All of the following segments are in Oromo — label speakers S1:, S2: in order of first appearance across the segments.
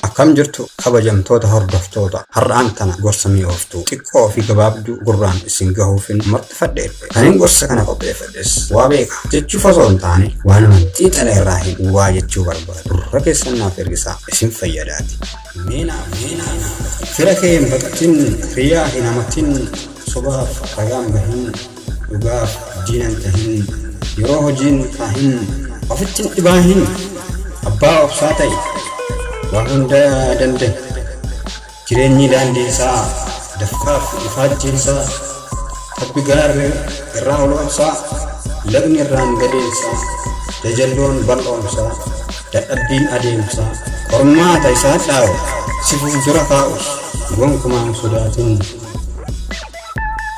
S1: Akkam jirtu kabajamtoota hordoftoota? Har'aan tana gorsa mi'ooftuu xiqqoo fi gabaabduu gurraan isin gahuufin marxifadhe erge. Kanin gorsa kana qopheeffadhes waa beeka jechuuf osoo hin taane waanuman xiinxala irraa hin waa jechuu barbaadu. Gurra keessan naaf ergisaa, isin fayyadaati. Fira kee hin baqatin, hiriyaa hin hamatin, sobaaf ragaan bahin, dhugaaf diinan tahin, yeroo hojiin taahin, ofitti hin dhibaahin, abbaa obsaa ta'i, waa hunda danda'i. Jireenyi daandii isaa, dafqaaf ifaajjiin isaa, tabbi gaarri irraa oloonsaa, lagni irraan gadeensaa, jajalloon bal'oonsaa, dadhabbiin adeemsaa, qormaata isaa dhaawu, si fuuldura kaa'us gonkumaa hin sodaatin.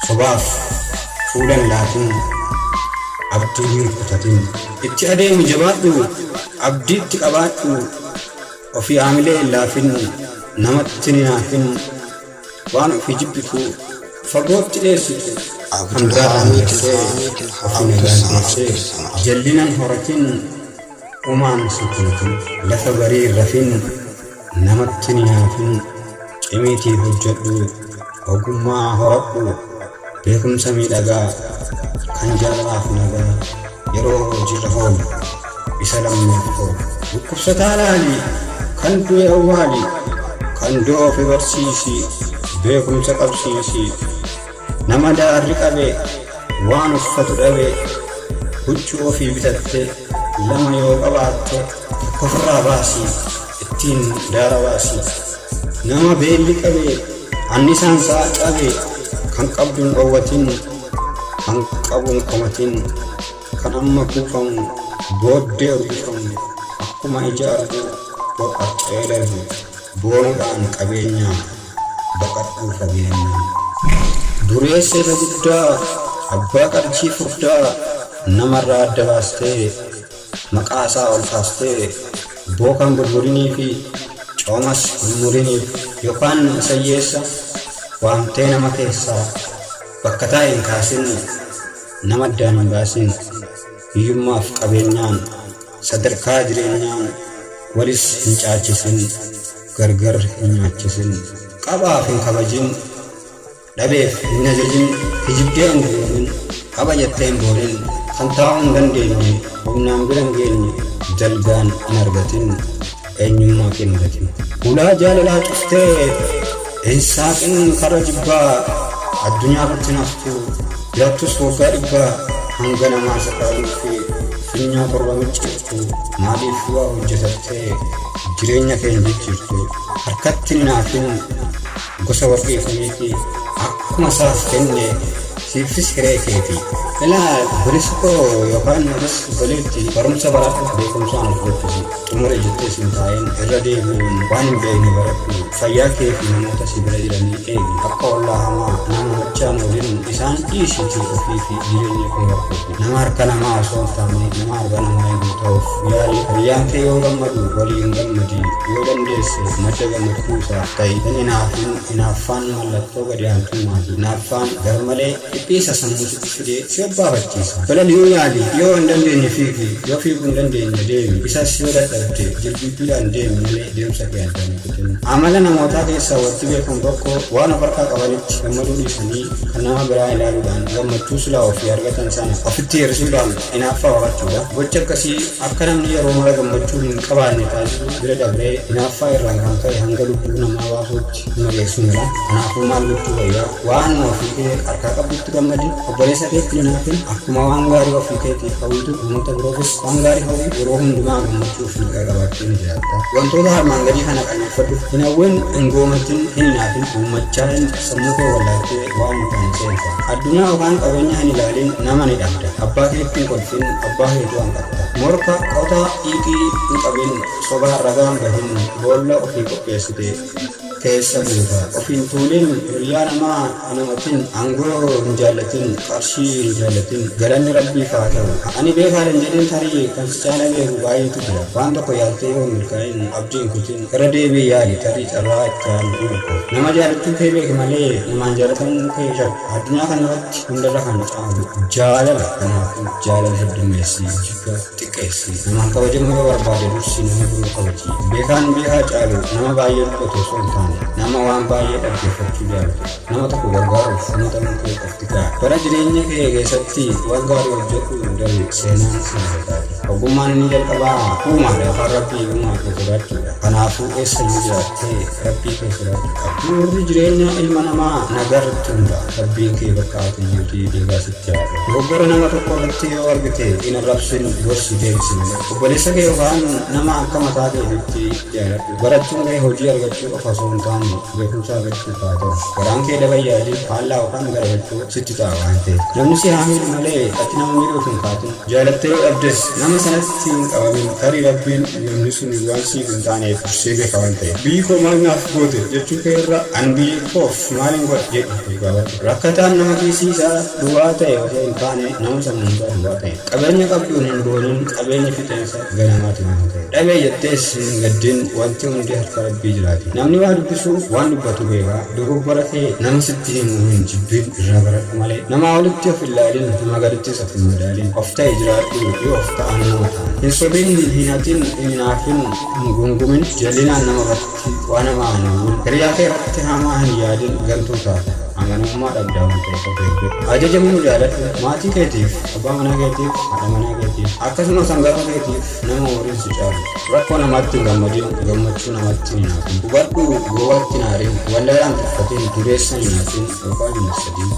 S1: Sobaaf fuula hin laatin, abdii hin kutatin. Itti adeemi, jabaadhu, abdiitti qabaadhu, ofii haamilee hin laafin, namatti hin hinaafin, waan ofii jibbitu fagootti dheessitu, kan biraarraan geessee ofii nagaan teessee, jallinan horatin, umaan si komatin, lafa barii hin rafin, namatti hin hinaafin, cimiitii hojjedhu, ogummaa horadhu, beekumsa miidhagaa kan jaalalaaf nagaa yeroo hojiirra oolu isa lammiif oolu. Dhukkubsataa laali, kan du'e awwaali, kan doofe barsiisi, beekumsa qabsiisi, nama daarri qabe, waan uffatu dhabe, huccuu ofii bitatte lama yoo qabaatte tokko ofirraa baasi, ittiin daara baasi. Nama beelli qabe, annisaan isaa cabe, kan qabduun dhoowwatin, kan qabuun komatin, kan amma kuufamu booddee urgufamu, akkuma ija argu bor arca'ee darbu, boonuudhaan qabeenya baqadhuu fageenya. Dureessa isa guddaa, abbaa qarshii furdaa, namarraa adda baastee maqaa isaa ol kaastee bookaan gurgurinii fi coomas hin muriniif, yookaan isa hiyyeessa waamtee nama keessaa bakka taa'e hin kaasin, nama addaan hin baasin, hiyyummaaf qabeenyaan, sadarkaa jireenyaan walis hin caalchisin, gargar hin nyaachisin, qabaaf hin kabajin, dhabeef hin ajajin, kijibdee hin duroomin, qaba jettee hin boonin, kan taa'uu hin dandeenye, humnaan bira hin geenye, dalgaan hin argatin, eenyummaa kee hin gatin. Hulaa jaalalaa cuftee hin saaqin karra jibbaa, addunyaa irratti naftu jiraattus waggaa dhibbaa, hanga namaa sakaaluu fi funyoo torba micciirtu, maaliif waa hojjetattee jireenya kee hin jijjiirtu? Harkatti hin naafin, gosa warqii fi meetii akkuma isaaf kenne siifis hiree keeti. Ilaa obboleessa koo yookaan atis obboleetti, barumsa baradhu, beekumsaan of guddisi. Xumure jettee sin taa'in, irra deebi'uun waan hin beekne baradhu. Fayyaa kee fi namoota si bira jiranii eegi. Akka ollaa hamaa nama machaan waliin isaan dhiisiitii ofii fi jireenya kee hordofi. Nama harka namaa osoo hin taane nama harka namaa eegu ta'uuf yaali. Hiriyyaan kee yoo gammadu waliin gammadi. Yoo dandeesse madda gammachuu isaaf ta'i. Hin hinaafin. Hinaaffaan mallattoo gadi aantummaati. Hinaaffaan garmalee dhiphiisa sammuu sitti fidee si obbaafachiisa. Balali'uu yaali. Yoo hin dandeenye fiigi. Yoo fiiguu hin dandeenye deemi. Isas yoo dadhabde jilbiibbiidhaan deemi malee deemsa kee addaan hin kutin. Amala namootaa keessaa wanti beekamu tokko waan of harkaa qabanitti gammaduu dhiisanii kan nama biraa ilaaluudhaan gammachuu silaa ofii argatan sana ofitti hir'isuudhaan hinaaffaa horachuudha. Gochi akkasii akka namni yeroo mara gammachuu hin qabaanne taasisuu bira dabree hinaaffaa irraan kan ka'e hanga lubbuu namaa baasuutti nama geessuu mala. Kanaafuu maal gochuu wayyaa? Waanuma ofii kee harkaa qabdutti gammadi. Obboleessa keetti hin hinaafin. Akkuma waan gaarii ofii keetiif hawwitu namoota biroofis waan gaarii hawwi. Yeroo hundumaa gammachuu fi nagaa qabaattee ni jiraatta. Wantoota armaan gadii kana qalbeeffadhu. Hin hawwin, hin goomatin, hin hinaafin, hin machaa'in, sammuu kee wallaaltee waan hin taane seenta. Addunyaa yookaan qabeenya hin ilaalin, nama ni dhabda. Abbaa keetti hin kolfin, abbaa keetu hanqatta. Morka qotaa xiiqii hin qabin, sobaan ragaa hin bahin, boolla ofii qopheessite. keessa buuta. Of hin tuulin, hiriyaa namaa hin hamatin, aangoo hin jaallatin, qarshii hin jaallatin, galanni Rabbiif haa ta'u. Ani beekaadha hin jedhin, tarii kan si caalaa beeku baay'eetu jira. Waan tokko yaaltee yoo hin milkaa'in abdii hin kutin, irra deebi'i yaali, tarii carraa itti aanu ni milkoofta. Nama jaalachuu kee beeki malee namaan jaalatamuu kee shakki. Addunyaa kanarratti hundarra kan caalu jaalala. Kanaafuu jaalala heddummeessi, jibba xiqqeessi. Namaan kabajamuu yoo barbaade dursi nama biroo kabaji. Beekaan beekaa caalu nama baay'ee dubbatu osoo hin taane nama waan baay'ee dhaggeeffachuu jaalatu. Nama tokko gargaaruuf muuxannoon kee qofti ga'a. Bara jireenya kee keessatti waan gaarii hojjedhu darbi, seenaan si yaadataati. Ogummaan inni jalqabaa uumaadha yookaan Rabbii uumaa kee sodaachuudha. Kanaafuu eessayyuu jiraattee Rabbii kee sodaachuu qabda. Bu'uurri jireenya ilma namaa nagaa irratti hundaa'a. Rabbiin kee bakka ati iyyuutii deegaa sitti haa ta'u. Dogoggora nama tokko irratti yoo argite hin arrabsin, gorsi, deebisi malee. Obboleessa kee yookaan nama akka mataa keetiitti jaaladhu. Barachuun kee hojii argachuu qofa osoo hin taane beekumsa argachuuf haa ta'u. Garaan kee daba yaadin, faallaa yookaan garagalchuu sitti ta'a waan ta'eef. Namni si haa miidhu malee ati nama miidhuuf hin kaatin. Jaalattee yoo dhabdes nama sanatti hin qabamin, tarii Rabbiin namni sun waan siif hin taaneef dursee beeka waan ta'eef. Biyyi koo maal naaf goote jechuu kee irra an biyya koof maalin godha jedhi of gaafadhu. Rakkataan nama kiisii isaa duwwaa ta'e osoo hin taane nama sammuun isaa duwwaa ta'e. Qabeenya qabduun hin boonin, qabeenyi fixeensa ganamaati waan ta'eef. Dhabe jettees hin gaddin, wanti hundi harka Rabbii jiraati. Namni waa dubbisu waan dubbatu beeka. Dogoggora kee nama sitti himu hin jibbin, irraa baradhu malee. Namaa olitti of hin laalin, namaa gadittis of hin madaalin. Of ta'i jiraadhu, yoo of ta'an nama ta'an. Hin sobin, hin hatin, hin hinaafin, hin gungumin, jallinaan nama irratti waan hamaa hin hawwin. Hiriyaa kee irratti hamaa hin yaadin, gantuu taata. Amanamummaa dhabda waan ta'eef of eeggadhu. Ajajamuu jaaladhu. Maatii keetiif, abbaa manaa keetiif, haadha manaa keetiif, akkasumas hangafa keetiif, nama umuriin si caalu. Rakkoo namaatti hin gammadin, gammachuu namaatti hin hinaafin. Hubadhu, gowwaatti hin aarin, wallaalaan tuffatin, dureessa hin nyaachin yookaan hin hassadin.